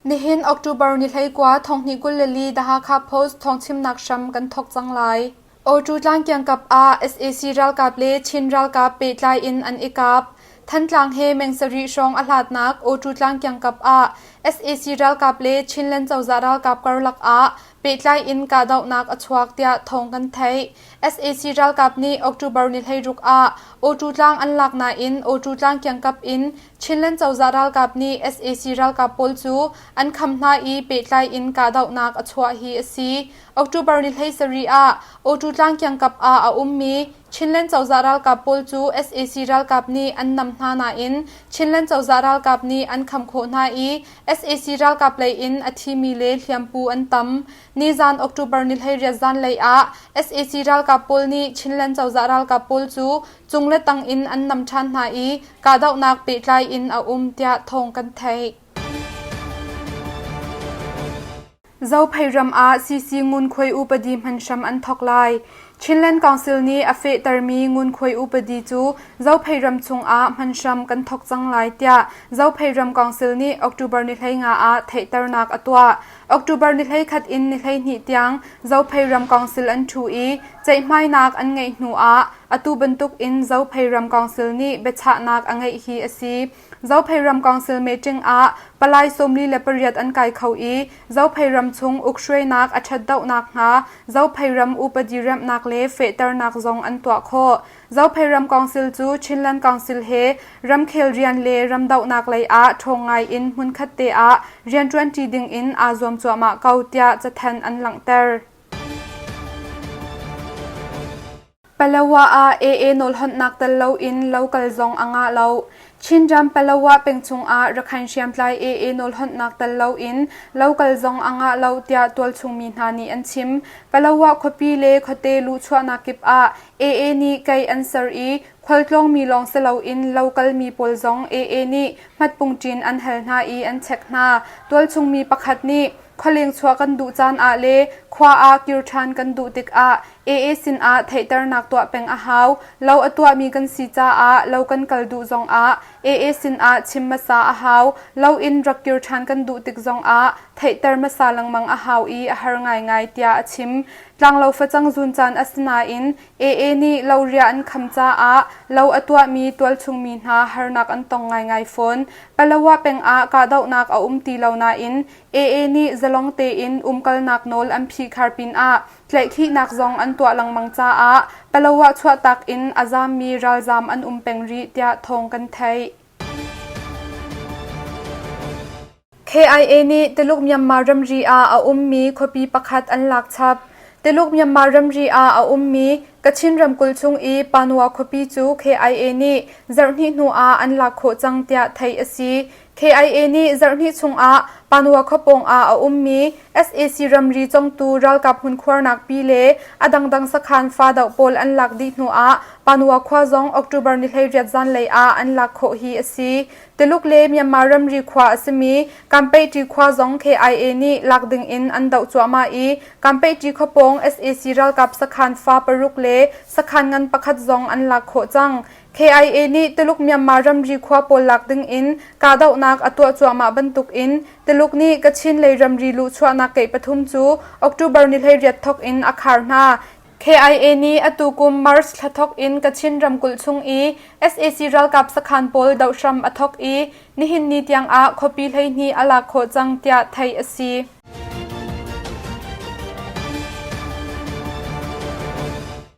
Nihin October ni 19 thonghnih 24 The Hakha Post thawngchimnak hram kan thawk cang lai. Awṭu tlang kiangkap ah sac ralkap le Chin ralkap pehtlai in an i kap. Thantlang he meng sarih hrawng a hlatnak Awṭu tlang kiangkap ah sac ralkap le Chinland cozah ralkap karlak ah pehtlai in kahdohnak a chuak tiah thawng kan theih. Sac ralkap nih October ni 16 ah Awṭu tlang an lak nain Awṭu tlang kiangkap in Chinland cozah ralkap nih sac ralkap pawl cu an kham hna i pehtlai in kahdohnak a chuah hi a si. October ni 17 ah Awṭu tlang kiangkap ah a ummi Chinland cozah ralkap pawl cu sac ralkap nih an nam hna nain Chinland cozah ralkap nih an kham khawh hna i sac ralkap lei in a thimi le hliampu an tam. Nizan October ni 18 zanlei ah sac ralkap pawl nih Chinland cozah ralkap pawl cu cung le tang in an nam ṭhan hna i kahdohnak pehtlai in a um tiah thawng kan theih. Zophei ram ah CC ngunkhuai upadi hman hram an thawk lai. Chinland Council nih a fehtermi ngunkhuai upadi cu Zophei ram chungah hman hram kan thawk cang lai tiah Zophei ram Council nih October ni 15 ah theihternak a tuah. October ni 11 in ni 12 tiang Zophei ram Council an ṭhu i ceihmainak an ngeih hnu ah atu bantuk in Zophei ram Council nih biachahnak a ngeih hi a si. Zophei ram Council meeting ah palai 48 an kai kho i Zophei ram chung ukhruainak a ṭhat deuh nakhnga Zophei ram upadi remhnak le fehternak zong an tuah khawh. Zophei ram Council cu Chinland Council he ramkhel rian le ramdohnak lei ah ṭhawng ngai in hmunkhat te ah rianṭuanṭi ding in aa zuam cuahmah ko tiah cathanh an langhter. Palawa ah AA nawlhonhnak tel loin lo kal zong a ngah lo. Chinram Palawa peng chungah Rakhine hriamtlai AA nawlhonhnak tel loin lo kal zong a ngah lo tiah tualchung mi hna nih an chim. Palawa khuapi le khuate luhchuahnak kip ah AA nih kei an ser i khualtlawng mi lawng si loin lo kalmi pawl zong AA nih hmatpungṭin an hal hna i an check hna. Tualchung mi pakhat nih Khualeng chuah kan duh caan ah le khua ah kir ṭhan kan duh tikah AA sinah theihternak tuah peng a hau. Lo a tuahmi kan si caah lo kan kal duh zongah AA sinah chim hmasa a hau. Lo in rak kir ṭhan kan duh tik zongah theihter hmasa lengmang a hau i a har ngaingai tiah a chim. Tlanglo facang zun caan a si nain AA nih lo riah an kham caah lo a tuahmi tualchung mi hna harnak an tong ngaingai fawn. Palawa peng ah kahdohnak a um ti lo nain AA nih zalong tein umkalnak nawl an phihkhar pinah tlaihkhihnak zong an tuah lengmang caah Palawa chuahtak in a zaammi ralzaam an um peng rih tiah thawng kan theih. KIA nih Tuluk Myanmar ramri ah a ummi khuapi pakhat an lak chap. Tuluk Myanmar ramri ah a ummi Kachin ramkulh chung i Panwa khuapi cu KIA nih zarhhnih hnu ah an lak khawh cang tiah theih a si. KIA nih zarhhnih chungah Panwa khuapawng ah a ummi sac ramri congtu ralkap hmunkhuarnak pi le a dangdang sakhan fa doh pawl an lak dih hnu ah Panwa khua zong October ni 18 zanlei ah an lak khawh hi a si. Tuluk le Myanmar ramri khua a simi Kampeihṭi khua zong KIA nih lak ding in an doh cuahmah i Kampeihṭi khuapawng sac ralkap sakhan fa paruk le sakhan ngan pakhat zong an lak khawh cang. KIA nih Tuluk Myanmar ramri khua pawl lak ding in kahdohnak a tuah cuahmah bantuk in Tuluk nih Kachin lei ramri luhchuahnak keih pathum cu October ni 18 thawk in a khar hna. KIA nih atu kum March thla thawk in Kachin ramkulh chung i sac ralkap sakhan pawl doh hram a thawk i nihin ni tiang ah khuapi 12 a lak khawh cang tiah theih a si.